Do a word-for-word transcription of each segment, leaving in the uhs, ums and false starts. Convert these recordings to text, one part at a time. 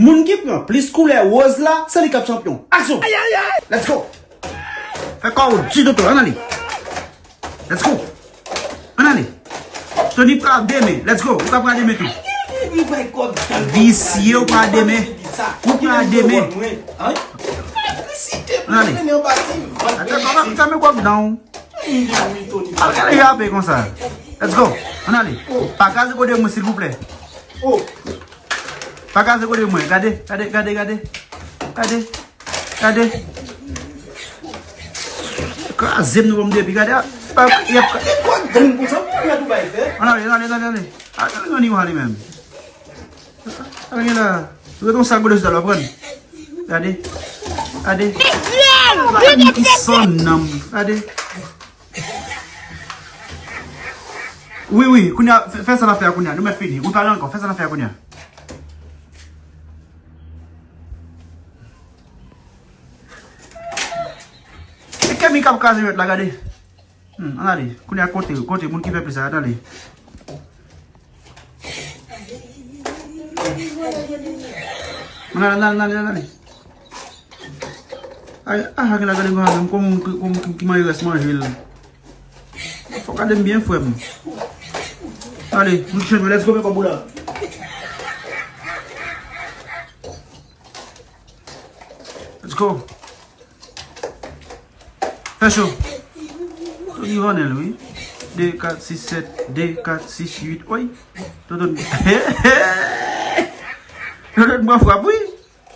Moun ki pran plis koulè woz la, se li k ap chanpyon. Aksyon! Let's go! Fè kò w di, Toto, ann ale. Let's go! Ann ale. Tony pral demen. Let's go. Ou ka pral demen tou. Visye, ou pral demen. Ou pral demen. Ann ale. Atè, kòman ki fèmen kòb dan w? Al gade yape konsa. Let's go. Ann ale. Pa kraze kote mwen, silvouplè. Pa kraze kote mwen. Gade, gade, gade, gade. Gade. Gade. Kraze m nou ban m depi. Gade. A, a, y ap. Ann ale, ann ale, ann ale, ann ale. A, ann ale, ann ale, ann ale menm. Ann ale la. Ou ret yon sal gode sou dal, w ap pran. Gade. Gade. Gade moun ki san nanm. Gade. Wi, wi, kounye a, fè, fè sa n ap fè a kounye a. Nou mèt fini. Ou pale ankò, fè sa n ap fè a kounye a. E Kemi k ap kraze jwèt la, gade. Hmm, ann ale. Kounye a kote, kote moun ki fè plis la, ann ale. Ann ale, ann ale, ann ale, ann ale. Ay, ah, gade, gade, gade, menm kòman ki, kòman ki, ki manje rès manje l. Fò gade m byen, frè m. Ale, moun ki chanpyon, let's go, fè kòb ou la. Let's go. Fè cho. Tony Vanel, wi. De, kat, sis, sèt. De, kat, sis, uit. Oy. Toto. Toto pran frap, wi.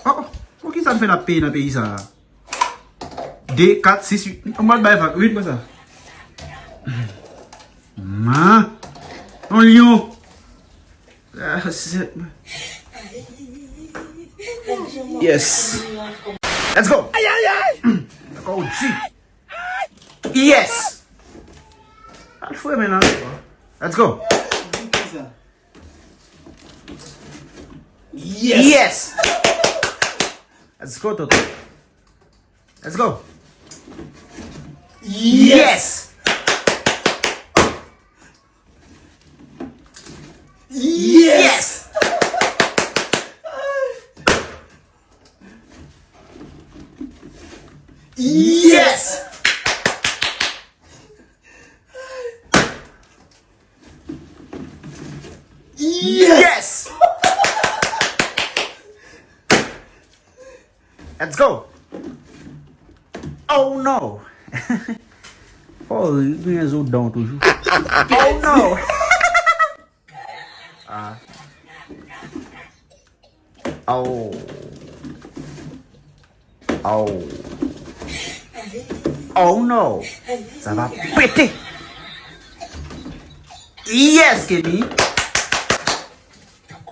Oh, oh. Poukisa n fè n ap peye nan peyi sa a? De, kat, sis, uit. Yon mòd bay vag. Uit, mwen sa. Man. Yon lyon. Ah, sèt. Yes. Let's go. Ay, ay, ay. Dakò, ou di. Yes. Al fwe men nan. Let's go. Yes. Yes. Let's go, Toto. Let's go. Yes. Yes. Yes. Yes. Let's go. Oh no. Oh, gen zo dan toujou. Oh no. Ah. Oh. Oh. Oh no. Ça va péter. Yes, Kenny.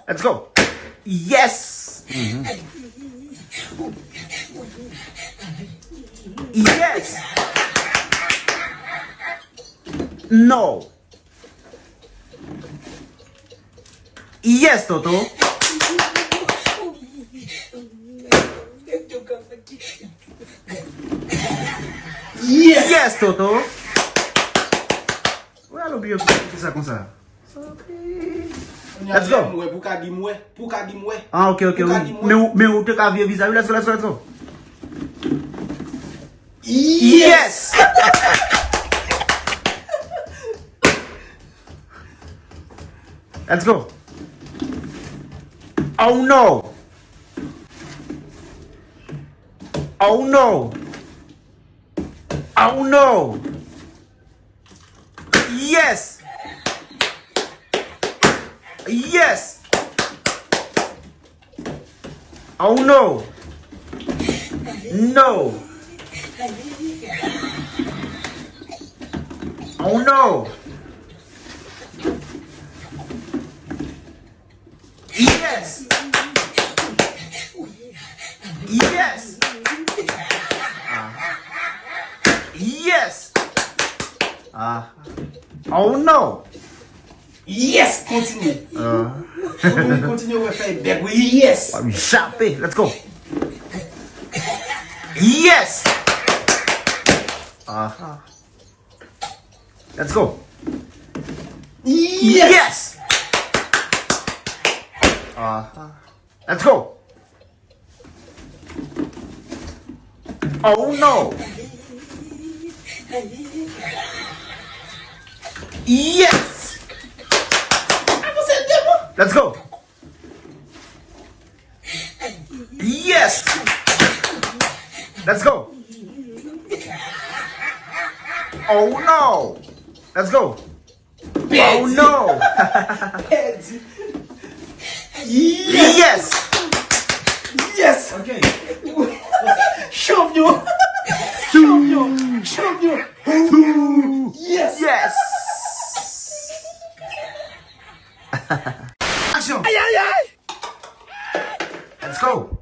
Let's go. Yes. Mhm. Yes. No. Yes, Toto. Yes. Yes, Toto. Wè, al oubyen ki sa konsa. Let's go. Pou ka di m wè, pou ka di m wè, pou ka di m wè. Ah, ok, ok, wi. Men ou, men ou te ka vye vizavi. Let's go, let's go, let's go. Yes! Let's go. Oh no! Oh no! Oh no! Yes! Yes! Oh no! No! Oh no! Yes! Yes! Ah. Yes! Ah. Oh no! Yes! Kontinye. Ah. Kontinye, kontinye, wè, fè bèk, wi. Yes! W ap jape. Let's go. Yes! Ah. Let's go. Yes! Yes! Aha. Let's go. Oh no! Yes! Let's go! Yes! Let's go! Oh no! Let's go! Oh no! Pèdi. Yes! Yes! Ok. Chanpyon! Chanpyon! Chanpyon! Yes! Yes! Action! Ay, ay, ay! Let's go!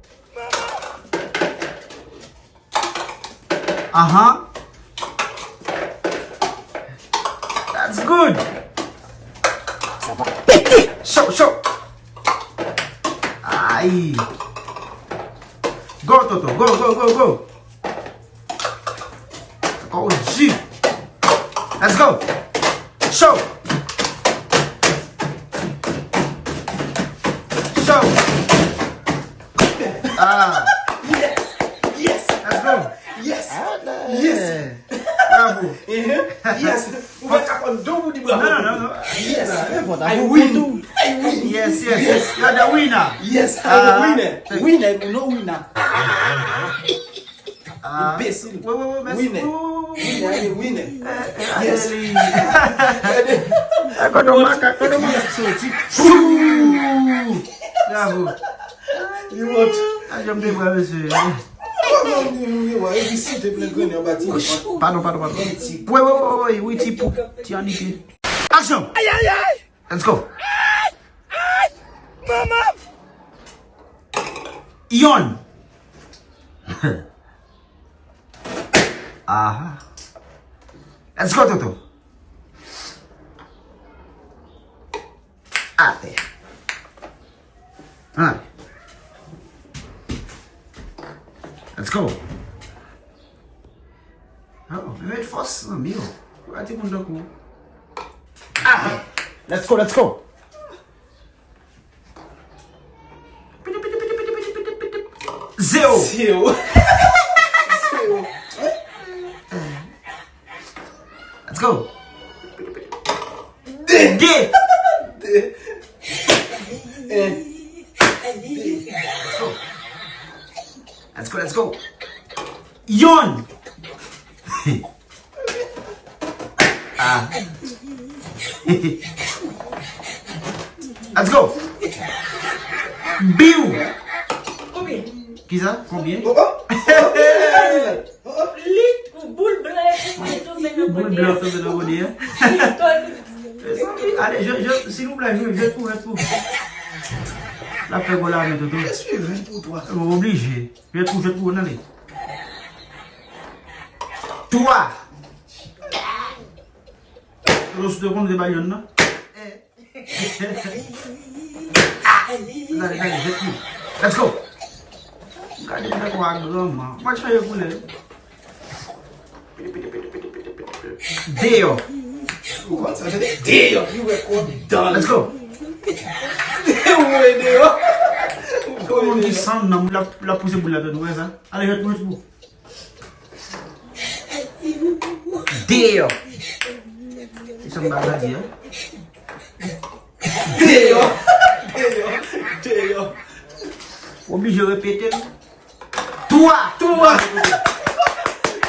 Aha. That's good. Show, show. Ay. Go, Toto. Go, go, go, go. Oh, G. Let's go. Show. Show. Ah. Yes. Yes. Let's go. Yes. Yes. Bravo. Yes. Ou mèt ka konn do pou di bravo. Non, non, non, non. Yes. I win. I win. Yes, yes. Yes. You're the winner. Yes, I'm the winner. Winner, no winner. Ah. Enbesil. Wi, wi, wi, mèsi. Winner. Winner, winner. Yes. Kote makak, kote makak soti. Bravo. Li wont. A, janm te pran mesye. Padon, padon, padon. Wi, wi, wi, wi, ti pou, ti anike. Action! Ay, ay, ay! Let's go! Ay! Ay! Manman! Yon! Aha! Let's go, Toto! Atè. Alright. Let's go. Oh, men met fòs nan mi yo. Ou pa timoun tankou. Ah! Let's go, let's go. Zero. Zero. Zero. Let's go. De. De. De. En. De. Let's go. Let's go, let's go. Yon. Ah. Let's go. Biw. Konbyen? Kisa? Konbyen? Oh, oh. Oh, oh. Li, boul blan e tonbe nan boul blan tonbe nan bòdye a. Ale, jwe, jwe, silvouplè, jwe, jwe pou, jwe pou. L ap fè gòl a men Toto. Jwe pou twa. Oblije. Jwe pou, jwe pou, ale. Twa. Toto, sou te konn se pa yonn nan. Gade, gade, jèt li. Let's go. Gade, gade, kwa granman. Mwen chanje koulè. Deyò. Ou konn sa, tande? Deyò. Li wè kò dan. Let's go. Ou wè deyò. Ou konn ki san nan moun la, la pouse boul la, tande, ou wè sa? Ale, jèt pou, jèt pou. Deyò. Se sa m pa ka di, en. Deyò. Deyò. Deyò. Oblije repete l. Twa. Twa.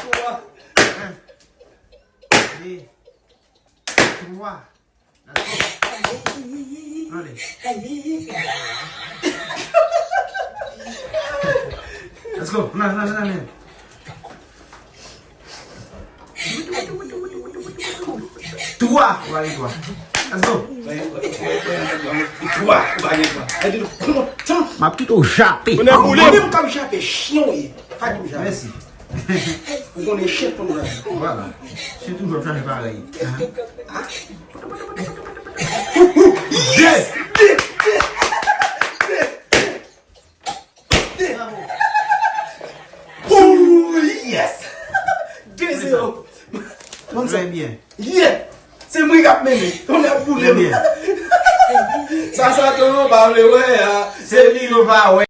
Twa. De. Twa. Ale. Let's go. Nan, nan, nan, nan. Twa. Ou pa gen twa. Let's go. Twa. Ou pa gen twa. M ap kite w jape. Mwen menm k ap jape, chen w ye. Pa di m jape. Mèsi. Ou konnen chen pou nou la. Vwala. Se toujou ap chache parèy. De. De. De. De. De. Ooh, yes. De zero. Trè byen. Yeah. Se mwen k ap mennen. Tonnè boule m. Trè byen. Sa, sa, tonton pa vle wè a. Se li nou pa wè.